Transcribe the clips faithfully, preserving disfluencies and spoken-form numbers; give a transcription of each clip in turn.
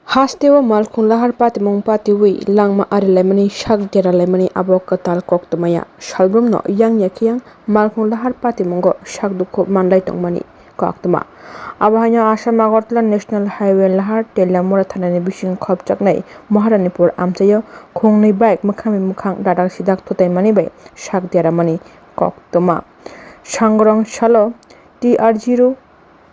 Hasteo malkhung lahar patimung patiwi langma arilaimani sak deralaimani abo kwtal koktwmaya. Salbrumno yang ya khe yang malkhung lahar patimungo sak dukhu manlai tongmani koktwma. Abo haino Assam Agartala National Highway lahar Teliamura thanani bising khopjaknai Maharanipur amchaio khungnwi bike mwkhangni mwkhang dadak sidak thutaimani bai sak deramani koktwma. Sangrong salo T R zero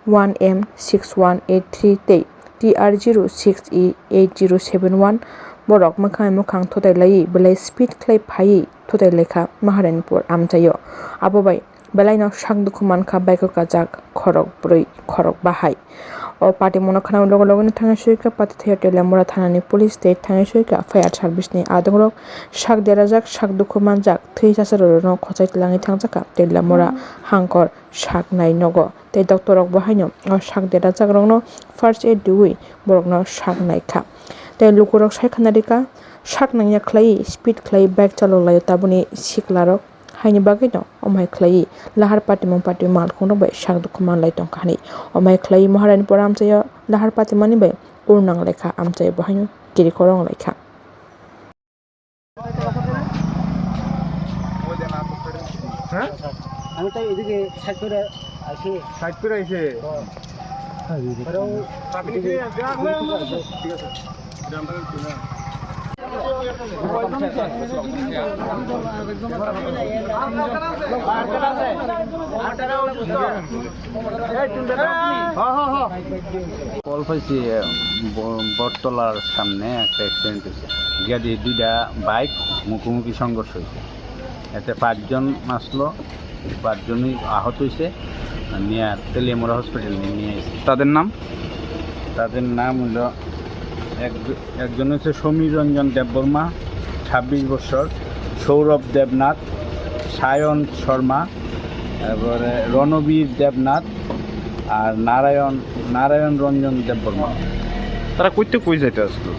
one M six one eight three tei T R zero six E eight zero seven one borok mwkhang mwkhang thutai laiwi belai speed khlai phaiwi thutai laikha Maharanipur amchaio. Abo bai belaino sak dukhu mankha bike o kajak khorok brwi khorok bahai. O patimungno khwnao logo logono thangwi soikha Patithaya Teliamura thanani police tei thangwi soikha fire service ni adongrok sak derajak sak dukhu manjak thwi chasarokno khwchai twlangwi thangjakha Teliamura hangkor saknai nogo. Tei doctor rok bo haino o sak derajakrokno first aid riwi borokno sak naikha. Tei lukurok sai khna rikha sak nangya khlaiwi speed khlaiwi bike chalok laio taboni siklarok, haini bagwino omo hai khlaiwi lahar patimung patiwi malkhungrok bai sak dukhu manlai tongkha hinwi. Omo hai khlaiwi Maharanipur amchaio lahar patimani bai ur nang laikha, amchaio bo haino kirikorong laikha. হ্যাঁ? আমি তো এদিকে সাইড করে আসি। সাইড করে আইছে। হ্যাঁ। কারণ ঠিক আছে। কল পাইছি, ব-, বটতলার সামনে একটা অ্যাক্সিডেন্ট হয়েছে। গিয়া দেখি দুইটা বাইক মুখোমুখি সংঘর্ষ হয়েছে। এতে পাঁচজন আসলো, পাঁচজনই আহত হয়েছে। নিয়ে তেলিয়ামুড়া হসপিটাল নিয়ে নিয়ে এসে। তাদের নাম? তাদের নাম হলো এক-, একজন হচ্ছে সমীর রঞ্জন দেববর্মা, ছাব্বিশ বছর, সৌরভ দেবনাথ, সায়ন শর্মা, তারপরে রণবীর দেবনাথ আর নারায়ণ, নারায়ণ রঞ্জন দেববর্মা। তারা কইতে কই যাইতে আসলো?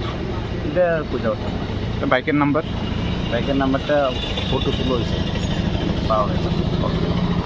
এটা কই যাওয়ার সময়। তা বাইকের নাম্বার? বাইকের নাম্বারটা ফটো তুলে হয়েছে, পাওয়া গেছে।